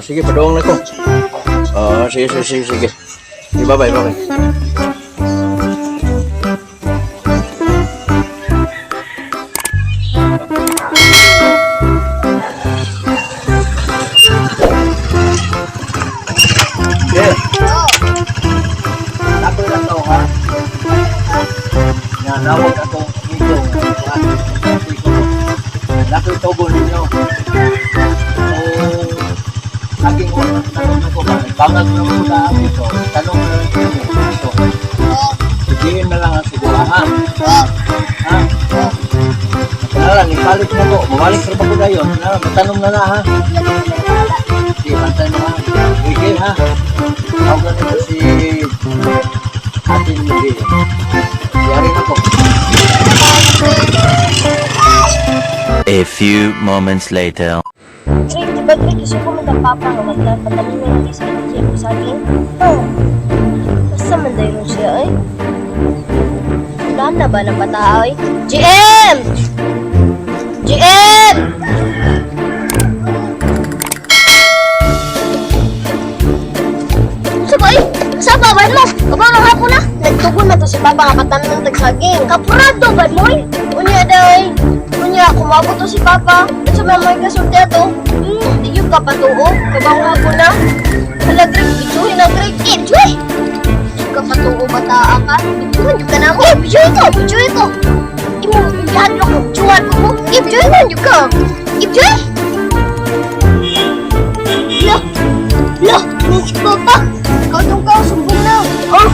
Sige, paduong na ko. Oo, sige, sige, sige, sige. Sige, bye-bye, bye-bye. Yeah. Ako lang to, ha? Nanawag ako dito. Laki togo ninyo. O, aking unang tanong ako ba? Bangag na mo sa akin to. Tanong na lang ninyo. Ito. Sabihin na lang ang sigura, ha? Ha? Kaya lang, ibalik na ko. Bumalik sa ko dayon. Kaya lang, matanong na na, ha? Sige, bantay mo, ha? Sige, ha? Tawag na nito si Atin Miguel. Yari na ko. A few moments later. Greg, di ba Greg, gusto ko ang papa nga magpatanim na hindi sa siya ko saging? Oo. Basta man dahil siya ay. Wala na ba ng bata ay? GM! GM! Sa ba ay? Sa ba ba mo? Kabaw na hapon na. Nagtugon na to si Papa nga patanim ng tagsaging. Kapurado ba mo ay? Unya day. Unya, kumabot to si Papa. At sa mga kasulti ato. Di yun ka patuo. Kabaw hapon na. Hala, Greg, bitsuhin na, Greg. Eh, bitsuhin! Ka patuo bata ka. Bitsuhin ka na mo. Eh, bitsuhin ko, bitsuhin ko. Imo, ihadlok ko, bitsuhan ko mo. Eh, bitsuhin ko, yun ka. Eh, bitsuhin! Lah, lah, si Papa. Ikaw dong ka, sumbong na. Oh!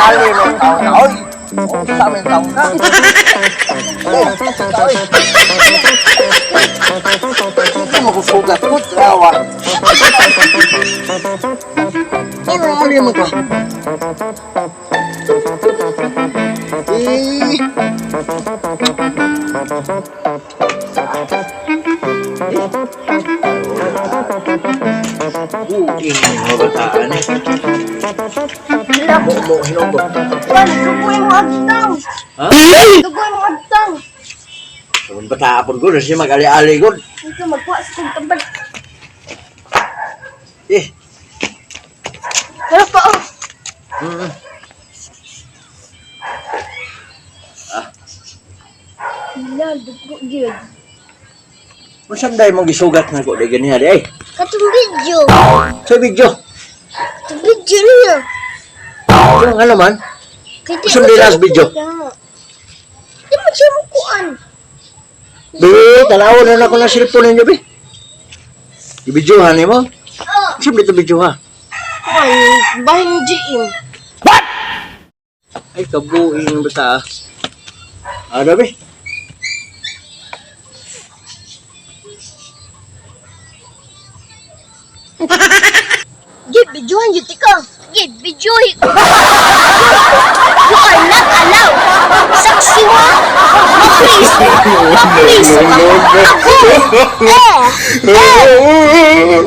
Ali ng taon na, oy! Sa amin taon ka. Oh, oy. Hindi mo kusugat ko, trawa. Ano ali mo ka? Eh. Buking mga bataan eh. Lah, Mo mo hinugo. Juan, dugoy mo agtang. Ha? Dugoy mo agtang. Kung bata apon ko, siya mag-ali-ali ko. Ito, magkuha sa kong tambal. Eh, Hala pa, oh. Hala, dugo gyud. Masanday mong gisugat na ko, di ganyan di ay. Katong video. Sa video. Katong video niya. Ano nga naman? Kay di Saan mo di siya last video? Di mo siya mukuan. Be, tanaw na ako ng cellphone ninyo, be. Ibidyohan ni mo? Oh. Saan dito video ha? Kuan, bahin GM. Ay, kabuing bata. Ano, be? Gi, videohan yun ka. Gi, videohin. You are not allowed. Saksiwa. Ma-please. Ma-please. Ako. Eh. Eh.